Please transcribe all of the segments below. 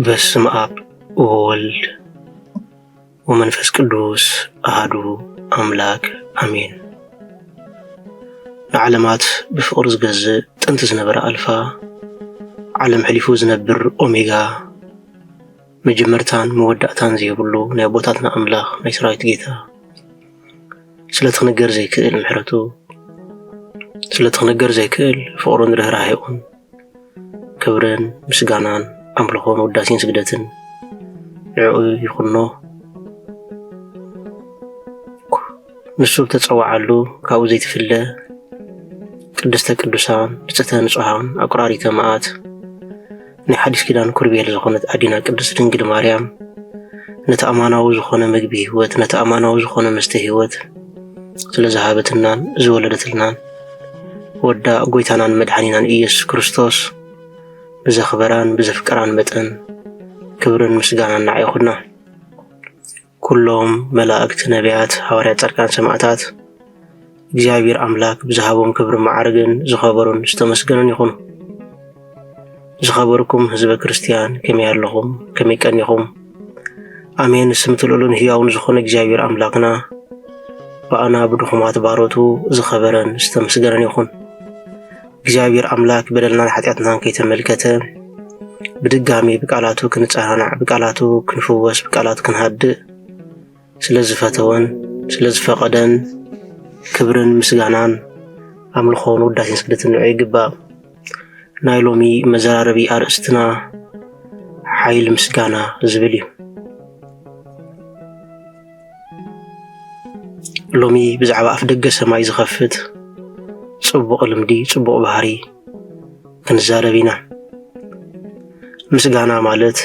በስመ አብ ወወልድ ወመንፈስ ቅዱስ አሐዱ አምላክ አሜን። ንዓለማት ብፍቕሪ ዝገዝእ ጥንቲ ዝነበረ ኣልፋ፣ ዓለም ሕሊፉ ዝነብር ኦሜጋ፣ መጀመርታን መወዳእታን ዘይብሉ ናይ ኣቦታትና ኣምላኽ ናይ ሰራዊት ጌታ፣ ስለቲ ክንገር ዘይክእል ምሕረቱ፣ ስለቲ ክንገር ዘይክእል ፍቕሩን ርህራሄኡን ክብርን ምስጋናን ኣምልኾን ውዳሴን ስግደትን ንዕኡ ይኹኖ። ንሱ ብተጸውዓሉ ካብኡ ዘይትፍለ ቅድስተ ቅዱሳን ንጽህተ ንጹሃን ኣቁራሪተ መዓት ናይ ሓዲስ ኪዳን ኩርቤል ዝኾነት ኣዲና ቅድስት ድንግል ማርያም ነቲ ኣማናዊ ዝኾነ ምግቢ ህይወት፣ ነቲ ኣማናዊ ዝኾነ መስተ ህይወት ስለ ዝሃበትልናን ዝወለደትልናን ወዳ ጎይታናን መድሓኒናን ኢየሱስ ክርስቶስ ብዘኽበራን ብዘፍቀራን መጠን ክብርን ምስጋናን ንዓ ይኹና። ኩሎም መላእክት፣ ነቢያት፣ ሃዋርያት፣ ጻድቃን፣ ሰማዕታት እግዚኣብሔር ኣምላክ ብዝሃቦም ክብርን መዓርግን ዝኸበሩን ዝተመስገኑን ይኹኑ። ዝኸበርኩም ህዝበ ክርስትያን ከመይ ኣለኹም? ከመይ ቀኒኹም? ኣሜን። ስምቲ ልዑልን ህያውን ዝኾነ እግዚኣብሔር ኣምላክና ብኣና ብድኹማት ባሮቱ ዝኸበረን ዝተመስገነን ይኹን። እግዚኣብሔር ኣምላክ በደልናን ሓጢኣትናን ከይተመልከተ ብድጋሚ ብቃላቱ ክንጸናናዕ፣ ብቃላቱ ክንፍወስ፣ ብቃላቱ ክንሃድእ ስለ ዝፈተወን ስለ ዝፈቐደን ክብርን ምስጋናን ኣምልኾን ውዳሴን ስግደትን ንዑ ይግባእ። ናይ ሎሚ መዘራረቢ ኣርእስትና ሓይል ምስጋና ዝብል እዩ። ሎሚ ብዛዕባ ኣፍደገ ሰማይ ዝኸፍት ጽቡቕ ልምዲ፣ ጽቡቕ ባህሪ ክንዛረብ ኢና። ምስጋና ማለት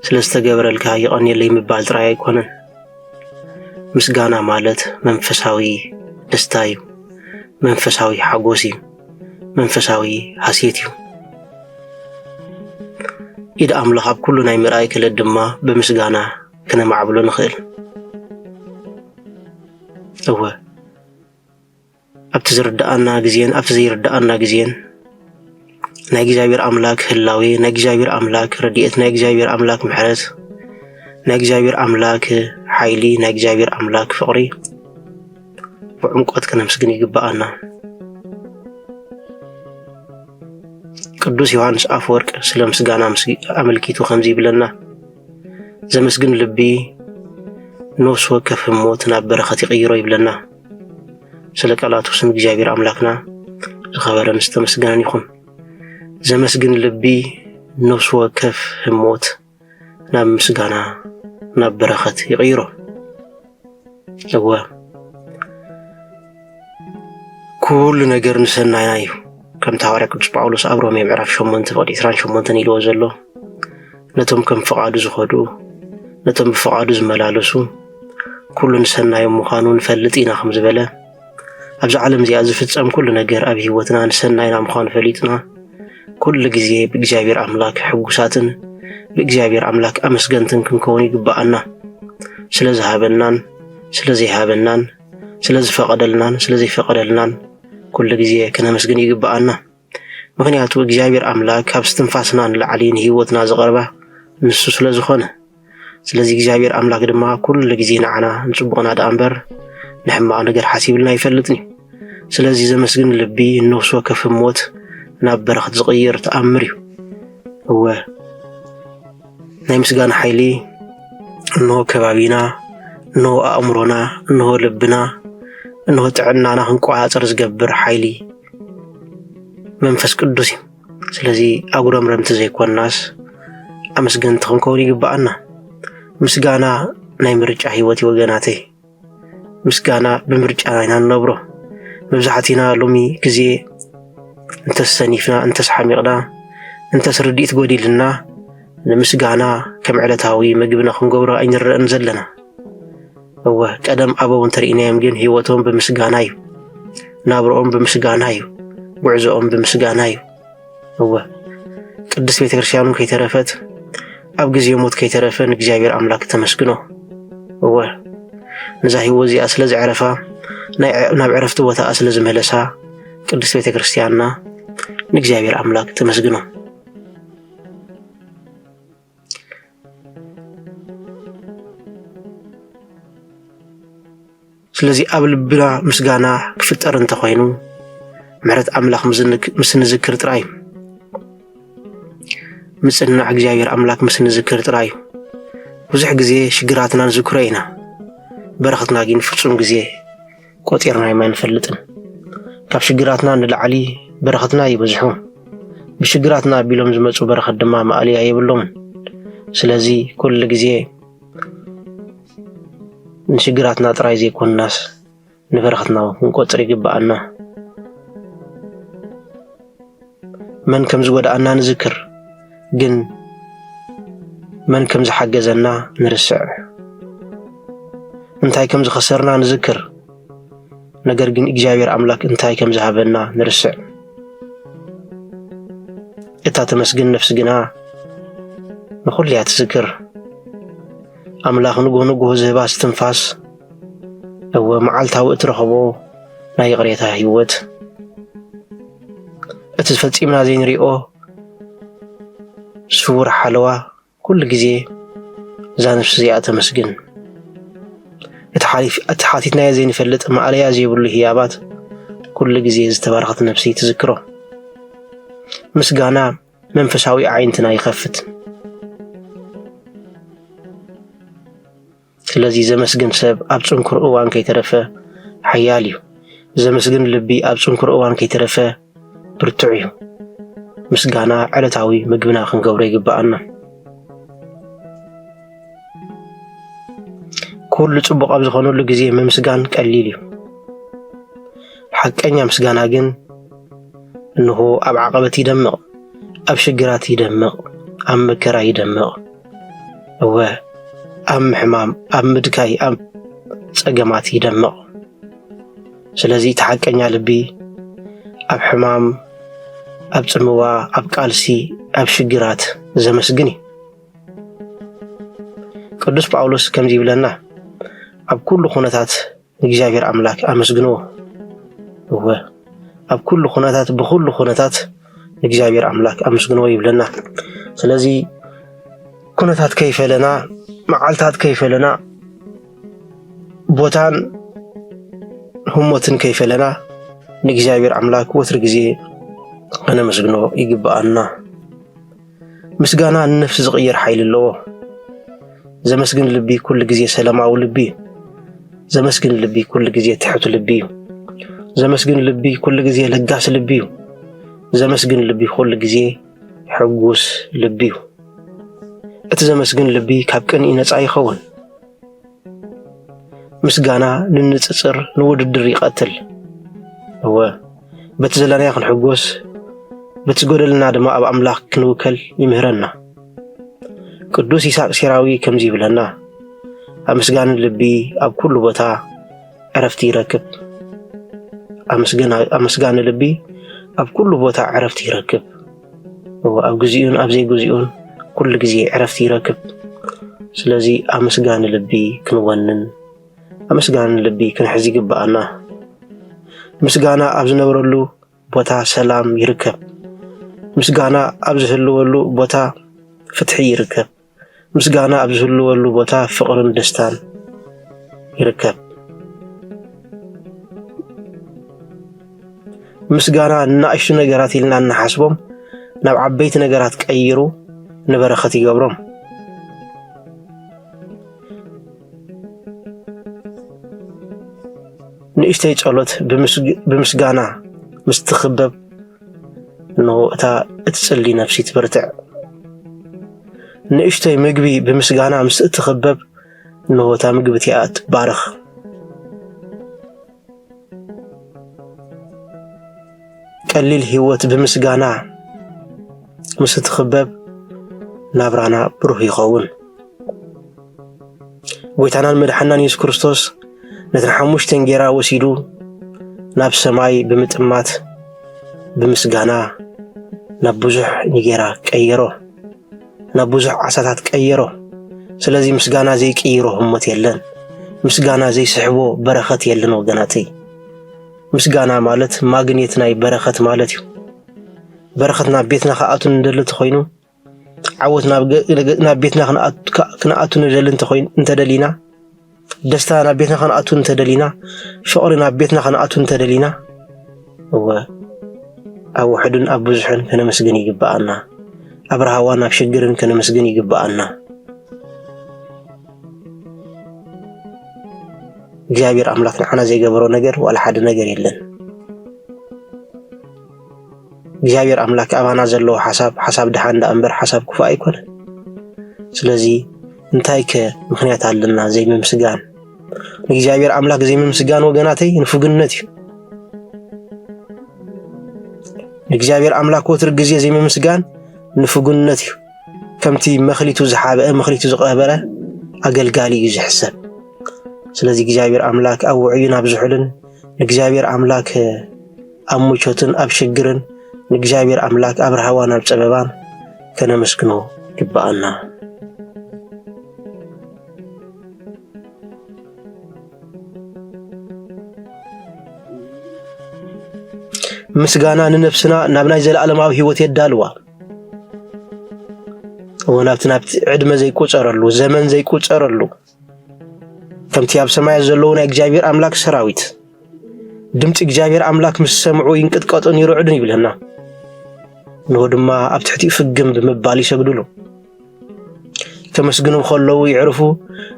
ስለ ዝተገበረልካ የቐንየለይ ምባል ጥራይ ኣይኮነን። ምስጋና ማለት መንፈሳዊ ደስታ እዩ፣ መንፈሳዊ ሓጎስ እዩ፣ መንፈሳዊ ሃሴት እዩ። ኢድ ኣምላኽ ኣብ ኩሉ ናይ ምርኣይ ክእለት ድማ ብምስጋና ክነማዕብሎ ንኽእል። እወ፣ ኣብቲ ዝርድኣና ግዜን ኣብቲ ዘይርድኣና ግዜን ናይ እግዚኣብሔር ኣምላክ ህላዌ፣ ናይ እግዚኣብሔር ኣምላክ ረድኤት፣ ናይ እግዚኣብሔር ኣምላክ ምሕረት፣ ናይ እግዚኣብሔር ኣምላክ ሓይሊ፣ ናይ እግዚኣብሔር ኣምላክ ፍቕሪ ብዕምቆት ከነምስግን ይግብኣና። ቅዱስ ዮሃንስ ኣፈወርቅ ስለ ምስጋና ምስ-፣ ኣመልኪቱ ከምዚ ይብለና፣ "ዘመስግን ልቢ ነፍሲ ወከፍ ህሞት ናብ በረኸት ይቕይሮ" ይብለና። ስለ ቃላቱ ስም እግዚኣብሔር ኣምላክና ዝኸበረን ዝተመስገነን ይኹን። ዘመስግን ልቢ ነፍሲ ወከፍ ህሞት ናብ ምስጋና፣ ናብ በረኸት ይቕይሮ። እወ፣ ኩሉ ነገር ንሰናይና እዩ። ከምቲ ሃዋርያ ቅዱስ ጳውሎስ ኣብ ሮሜ ምዕራፍ ሸሞንተ ፍቕዲ ዕስራን ሸሞንተን ኢልዎ ዘሎ፣ ነቶም ከም ፍቓዱ ዝኸዱ፣ ነቶም ብፍቓዱ ዝመላለሱ፣ ኩሉ ንሰናዮም ምዃኑ ንፈልጥ ኢና ከም ዝበለ፣ ኣብዚ ዓለም እዚኣ ዝፍጸም ኩሉ ነገር ኣብ ህይወትና ንሰናይና ምዃኑ ፈሊጥና፣ ኩሉ ግዜ ብእግዚኣብሔር ኣምላክ ሕጉሳትን ብእግዚኣብሔር ኣምላክ ኣመስገንትን ክንከውን ይግብኣና። ስለ ዝሃበናን ስለ ዘይሃበናን፣ ስለ ዝፈቐደልናን ስለ ዘይፈቐደልናን ኩሉ ግዜ ክነመስግን ይግብኣና። ምኽንያቱ እግዚኣብሔር ኣምላክ ካብ እስትንፋስና ንላዕሊ ንህይወትና ዝቐርባ ንሱ ስለ ዝኾነ። ስለዚ እግዚኣብሔር ኣምላክ ድማ ኩሉ ግዜ ንዓና ንጽቡቕና ደኣ እምበር ንሕማቕ ነገር ሓሲብልና ኣይፈልጥን እዩ። ስለዚ ዘመስግን ልቢ ንነፍሲ ወከፍ ህሞት ናብ በረኸት ዝቕይር ተኣምር እዩ። እወ፣ ናይ ምስጋና ሓይሊ እንሆ ከባቢና፣ እንሆ ኣእምሮና፣ እንሆ ልብና፣ እንሆ ጥዕናና ክንቆጻጸር ዝገብር ሓይሊ መንፈስ ቅዱስ እዩ። ስለዚ ኣጉረምረምቲ ዘይኮንናስ ኣመስገንቲ ክንከውን ይግብኣና። ምስጋና ናይ ምርጫ ህይወት እዩ ወገናተይ። ምስጋና ብምርጫና ኢና ንነብሮ። መብዛሕቲና ሎሚ ግዜ እንተስ ሰኒፍና፣ እንተስ ሓሚቕና፣ እንተስ ርድኢት ጎዲልና፣ ንምስጋና ከም ዕለታዊ ምግብና ክንገብሮ ኣይንረእን ዘለና። እወ፣ ቀደም ኣበው እንተርኢናዮም ግን ህይወቶም ብምስጋና እዩ። ናብርኦም ብምስጋና እዩ። ጉዕዞኦም ብምስጋና እዩ። እወ፣ ቅድስት ቤተ ክርስቲያኑ ከይተረፈት፣ ኣብ ግዜ ሞት ከይተረፈ ንእግዚኣብሔር ኣምላክ ተመስግኖ። እወ፣ ነዛ ህይወት እዚኣ ስለ ዘዕረፋ፣ ናይ፣ ናብ ዕረፍቲ ቦታኣ ስለ ዝመለሳ፣ ቅድስት ቤተ ክርስቲያንና ንእግዚኣብሔር ኣምላክ ተመስግኖ። ስለዚ ኣብ ልብና ምስጋና ክፍጠር እንተኾይኑ፣ ምሕረት ኣምላኽ ምስ ንክ-፣ ምስ ንዝክር ጥራይ፣ ምጽንናዕ እግዚኣብሔር ኣምላኽ ምስ ንዝክር ጥራይ፣ ብዙሕ ግዜ ሽግራትና ንዝክሮ ኢና። በረኸትና ግን ፍጹም ግዜ ቆጺርናዮም ኣይንፈልጥን። ካብ ሽግራትና ንላዕሊ በረኸትና ይበዝሑ። ብሽግራትና ኣቢሎም ዝመጹ በረኸት ድማ ማእለያ የብሎምን። ስለዚ ኩሉ ግዜ ንሽግራትና ጥራይ ዘይኮንናስ ንበረኸትና እውን ክንቆጽር ይግብኣና። መን ከም ዝጎድኣና ንዝክር፣ ግን መን ከም ዝሓገዘና ንርስዕ። እንታይ ከም ዝኸሰርና ንዝክር፣ ነገር ግን እግዚኣብሔር ኣምላክ እንታይ ከም ዝሃበና ንርስዕ። እታ ተመስግን ነፍሲ ግና ንኹሉ እያ ትዝክር። ኣምላኽ ንግሆ ንግሆ ዝህባ እስትንፋስ፣ እወ፣ መዓልታዊ እትረኽቦ ናይ ይቕሬታ ህይወት፣ እቲ ፈጺምና ዘይንሪኦ ስዉር ሓለዋ፣ ኩሉ ግዜ እዛ ነፍሲ እዚኣ ተመስግን። እቲ ሓሊፍ-፣ እቲ ሓቲትናዮ ዘይንፈልጥ ማእለያ ዘይብሉ ህያባት ኩሉ ግዜ ዝተባረኸት ነፍሲ ትዝክሮ። ምስጋና መንፈሳዊ ኣዒንትና ይኸፍት። ስለዚ ዘመስግን ሰብ ኣብ ጽንኩር እዋን ከይተረፈ ሓያል እዩ። ዘመስግን ልቢ ኣብ ጽንኩር እዋን ከይተረፈ ብርቱዕ እዩ። ምስጋና ዕለታዊ ምግብና ክንገብሮ ይግብኣና። ኩሉ ጽቡቕ ኣብ ዝኾነሉ ግዜ ምምስጋን ቀሊል እዩ። ሓቀኛ ምስጋና ግን እንሆ ኣብ ዓቐበት ይደምቕ፣ ኣብ ሽግራት ይደምቕ፣ ኣብ መከራ ይደምቕ። እወ፣ ኣብ ምሕማም፣ ኣብ ምድካይ፣ ኣብ ጸገማት ይደምቕ። ስለዚ እቲ ሓቀኛ ልቢ ኣብ ሕማም፣ ኣብ ጽምዋ፣ ኣብ ቃልሲ፣ ኣብ ሽግራት ዘመስግን እዩ። ቅዱስ ጳውሎስ ከምዚ ይብለና፣ ኣብ ኩሉ ኩነታት ንእግዚኣብሔር ኣምላክ ኣመስግንዎ። እወ፣ ኣብ ኩሉ ኩነታት፣ ብኩሉ ኩነታት ንእግዚኣብሔር ኣምላክ ኣመስግንዎ ይብለና። ስለዚ ኩነታት ከይፈለና፣ መዓልታት ከይፈለና፣ ቦታን ህሞትን ከይፈለና፣ ንእግዚኣብሔር ኣምላክ ወትሪ ግዜ ከነመስግኖ ይግብኣና። ምስጋና ንነፍሲ ዝቕይር ሓይሊ ኣለዎ። ዘመስግን ልቢ ኩሉ ግዜ ሰላማዊ ልቢ እዩ። ዘመስግን ልቢ ኩሉ ግዜ ትሑት ልቢ እዩ። ዘመስግን ልቢ ኩሉ ግዜ ለጋስ ልቢ እዩ። ዘመስግን ልቢ ኩሉ ግዜ ሕጉስ ልቢ እዩ። እቲ ዘመስግን ልቢ ካብ ቅንኢ ነጻ ይኸውን። ምስጋና ንንጽጽር፣ ንውድድር ይቐትል። እወ፣ በቲ ዘለናዮ ክንሕጎስ፣ በቲ ዝጎደለና ድማ ኣብ ኣምላኽ ክንውከል ይምህረና። ቅዱስ ይስሐቅ ሴራዊ ከምዚ ይብለና፣ ኣመስጋኒ ልቢ ኣብ ኩሉ ቦታ ዕረፍቲ ይረክብ። ኣመስገና-፣ ኣመስጋኒ ልቢ ኣብ ኩሉ ቦታ ዕረፍቲ ይረክብ። እወ፣ ኣብ ግዚኡን ኣብ ዘይግዚኡን ኩሉ ግዜ ዕረፍቲ ይረክብ። ስለዚ ኣመስጋኒ ልቢ ክንወንን ኣመስጋኒ ልቢ ክንሕዝ ይግብኣና። ምስጋና ኣብ ዝነብረሉ ቦታ ሰላም ይርከብ። ምስጋና ኣብ ዝህልወሉ ቦታ ፍትሒ ይርከብ። ምስጋና ኣብ ዝህልወሉ ቦታ ፍቕርን ደስታን ይርከብ። ምስጋና ንናእሽቱ ነገራት ኢልና እንሓስቦም ናብ ዓበይቲ ነገራት ቀይሩ ንበረኸት ይገብሮም። ንእሽተይ ጸሎት ብምስግ-፣ ብምስጋና ምስ ትኽበብ፣ እንሆ እታ እትጽሊ ነፍሲ ትበርትዕ። ንእሽተይ ምግቢ ብምስጋና ምስ እትኽበብ፣ እንሆ እታ ምግቢ እቲኣ ትባረኽ። ቀሊል ህይወት ብምስጋና ምስ እትኽበብ፣ ናብራና ብሩህ ይኸውን። ጎይታናን መድሓናን የሱስ ክርስቶስ ነተን ሓሙሽተ እንጌራ ወሲዱ ናብ ሰማይ ብምጥማት፣ ብምስጋና ናብ ብዙሕ እንጌራ ቀየሮ፣ ናብ ብዙሕ ዓሳታት ቀየሮ። ስለዚ ምስጋና ዘይቅይሮ ህሞት የለን። ምስጋና ዘይስሕቦ በረኸት የለን ወገናተይ። ምስጋና ማለት ማግኔት ናይ በረኸት ማለት እዩ። በረኸት ናብ ቤትና ክኣቱ ንደሊ እንተኾይኑ፣ ዓወት ናብ ገ-፣ ገ-፣ ናብ ቤትና ክንኣት-፣ ክኣ-፣ ክንኣቱ ንደሊ እንተኾይን-፣ እንተደሊና፣ ደስታ ናብ ቤትና ከነኣቱ እንተደሊና፣ ፍቕሪ ናብ ቤትና ከነኣቱ እንተደሊና፣ እወ፣ ኣብ ውሑድን ኣብ ብዙሕን ከነመስግን ይግብኣና። ኣብ ረሃዋን ኣብ ሽግርን ከነመስግን ይግብኣና። እግዚኣብሔር ኣምላኽ ንዓና ዘይገበሮ ነገር ዋላ ሓደ ነገር የለን። እግዚኣብሔር ኣምላክ ኣባና ዘለዎ ሓሳብ፣ ሓሳብ ደሓን ደኣ እምበር ሓሳብ ክፉእ ኣይኮነን። ስለዚ እንታይከ ምኽንያት ኣለና ዘይምምስጋን? ንእግዚኣብሔር ኣምላክ ዘይምምስጋን ወገናተይ ንፉግነት እዩ። ንእግዚኣብሔር ኣምላክ ወትሩ ግዜ ዘይምምስጋን ንፉግነት እዩ። ከምቲ መኽሊቱ ዝሓብአ መኽሊቱ ዝቐበረ ኣገልጋሊ እዩ ዝሕሰብ። ስለዚ እግዚኣብሔር ኣምላክ ኣብ ውዑይን ኣብ ዝሑልን ንእግዚኣብሔር ኣምላክ ኣብ ምቾትን ኣብ ሽግርን ንእግዚኣብሔር ኣምላክ ኣብ ረሃዋን ኣብ ጸበባን ከነመስግኖ ይግብኣና። ምስጋና ንነፍስና ናብ ናይ ዘለኣለማዊ ህይወት የዳልዋ። እወ፣ ናብቲ፣ ናብቲ ዕድመ ዘይቁጸረሉ፣ ዘመን ዘይቁጸረሉ፣ ከምቲ ኣብ ሰማያት ዘለዉ ናይ እግዚኣብሔር ኣምላክ ሰራዊት፣ ድምፂ እግዚኣብሔር ኣምላክ ምስ ሰምዑ ይንቅጥቀጡን ይርዕዱን ይብለና። እንሆ ድማ ኣብ ትሕቲኡ ፍግም ብምባል ይሰግዱሉ። ከመስግኑ ከለዉ ይዕርፉ፣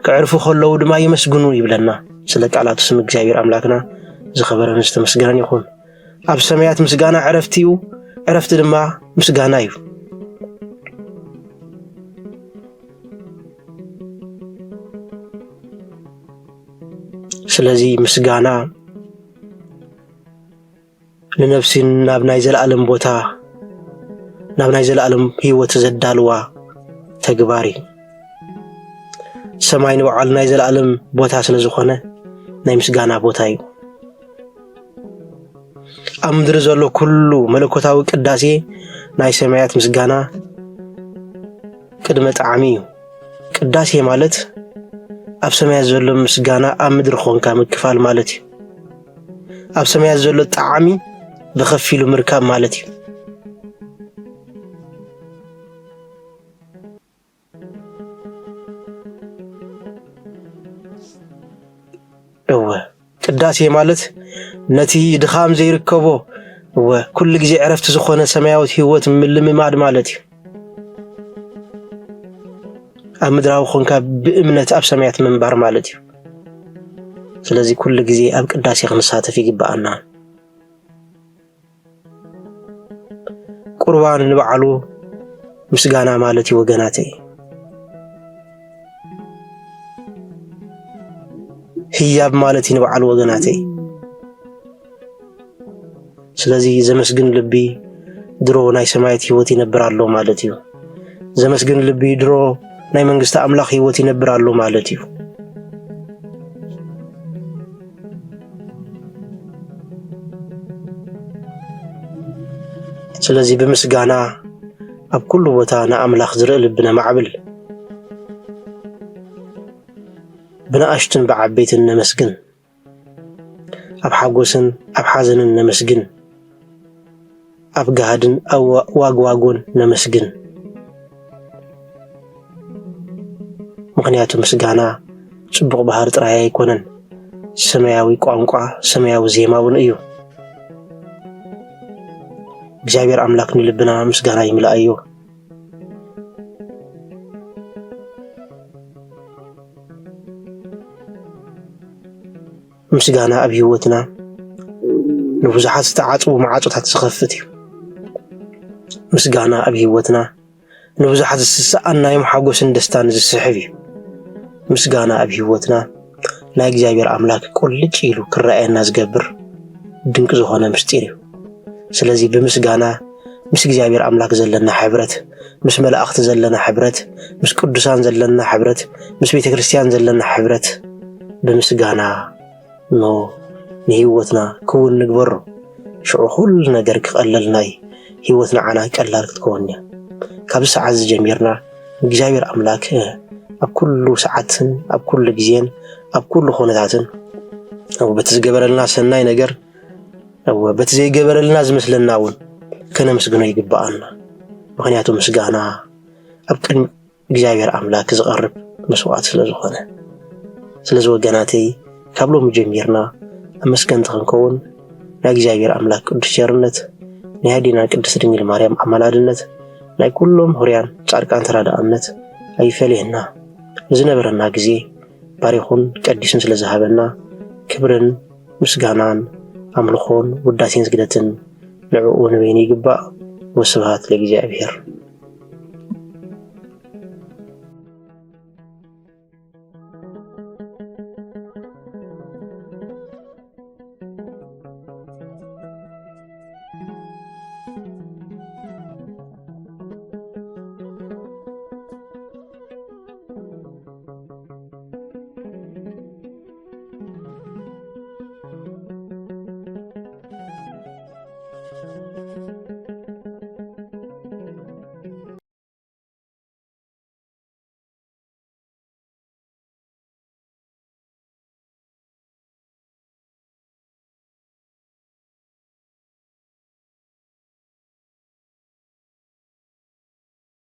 ከዕርፉ ከለዉ ድማ ይመስግኑ ይብለና። ስለ ቃላቱ ስም እግዚኣብሔር ኣምላክና ዝኸበረን ዝተመስገነን ይኹን። ኣብ ሰማያት ምስጋና ዕረፍቲ እዩ፣ ዕረፍቲ ድማ ምስጋና እዩ። ስለዚ ምስጋና ንነፍሲ ናብ ናይ ዘለኣለም ቦታ፣ ናብ ናይ ዘለኣለም ህይወት ዘዳልዋ ተግባር እዩ። ሰማይ ንባዕሉ ናይ ዘለኣለም ቦታ ስለ ዝኾነ ናይ ምስጋና ቦታ እዩ። ኣብ ምድሪ ዘሎ ኩሉ መለኮታዊ ቅዳሴ ናይ ሰማያት ምስጋና ቅድመ ጣዕሚ እዩ። ቅዳሴ ማለት ኣብ ሰማያት ዘሎ ምስጋና ኣብ ምድሪ ኾንካ ምክፋል ማለት እዩ። ኣብ ሰማያት ዘሎ ጣዕሚ ብኸፊሉ ምርካብ ማለት እዩ። እወ፣ ቅዳሴ ማለት ነቲ ድኻም ዘይርከቦ፣ እወ፣ ኩሉ ግዜ ዕረፍቲ ዝኾነ ሰማያዊት ህይወት ምልምማድ ማለት እዩ። ኣብ ምድራዊ ኾንካ ብእምነት ኣብ ሰማያት ምንባር ማለት እዩ። ስለዚ ኩሉ ግዜ ኣብ ቅዳሴ ክንሳተፍ ይግብኣና። ቁርባን ንባዕሉ ምስጋና ማለት እዩ ወገናተይ። ህያብ ማለት እዩ ንባዕሉ ወገናተይ። ስለዚ ዘመስግን ልቢ ድሮ ናይ ሰማያት ህይወት ይነብር ኣሎ ማለት እዩ። ዘመስግን ልቢ ድሮ ናይ መንግስቲ ኣምላኽ ህይወት ይነብር ኣሎ ማለት እዩ። ስለዚ ብምስጋና ኣብ ኩሉ ቦታ ንኣምላኽ ዝርኢ ልቢ ነማዕብል። ብንኣሽቱን ብዓበይትን ነመስግን። ኣብ ሓጎስን ኣብ ሓዘንን ነመስግን። ኣብ ጋህድን ኣብ ዋ-፣ ዋግዋጎን ነመስግን። ምኽንያቱ ምስጋና ጽቡቕ ባህሪ ጥራይ ኣይኮነን፣ ሰማያዊ ቋንቋ፣ ሰማያዊ ዜማ እውን እዩ። እግዚኣብሔር ኣምላኽ ንልብና ምስጋና ይምልኣዮ። ምስጋና ኣብ ህይወትና ንብዙሓት ዝተዓጽዉ መዓጾታት ዝኸፍት እዩ። ምስጋና ኣብ ህይወትና ንብዙሓት ዝስስኣን ናይ ሓጎስን ደስታን ዝስሕብ እዩ። ምስጋና ኣብ ህይወትና ናይ እግዚኣብሔር ኣምላክ ቁልጭ ኢሉ ክረኣየና ዝገብር ድንቂ ዝኾነ ምስጢር እዩ። ስለዚ ብምስጋና ምስ እግዚኣብሔር ኣምላክ ዘለና ሕብረት፣ ምስ መላእኽቲ ዘለና ሕብረት፣ ምስ ቅዱሳን ዘለና ሕብረት፣ ምስ ቤተ ክርስቲያን ዘለና ሕብረት ብምስጋና ኖ ንህይወትና ክውን ንግበሮ። ሽዑ ኩሉ ነገር ክቐለልና እዩ። ህይወት ንዓና ቀላል ክትከውን እያ። ካብዚ ሰዓት እዚ ጀሚርና ንእግዚኣብሔር ኣምላክ ኣብ ኩሉ ሰዓትን ኣብ ኩሉ ግዜን ኣብ ኩሉ ኩነታትን ኣብ በቲ ዝገበረልና ሰናይ ነገር ኣብ በቲ ዘይገበረልና ዝመስለና እውን ከነመስግኖ ይግብኣና። ምኽንያቱ ምስጋና ኣብ ቅድሚ እግዚኣብሔር ኣምላክ ዝቐርብ መስዋዕት ስለ ዝኾነ። ስለዚ ወገናተይ፣ ካብ ሎሚ ጀሚርና ኣመስገንቲ ክንከውን፣ ናይ እግዚኣብሔር ኣምላክ ቅዱስ ቸርነት፣ ናይ ኣዴና ቅድስት ድንግል ማርያም ኣማላድነት፣ ናይ ኩሎም ህሩያን ጻድቃን ተራዳእነት ኣይፈለየና። ንዝነበረና ግዜ ባሪኹን ቀዲሱን ስለ ዝሃበና፣ ክብርን ምስጋናን ኣምልኾን ውዳሴን ስግደትን ንዕኡ ንበይኑ ይግባእ። ወስብሐት ለእግዚኣብሔር።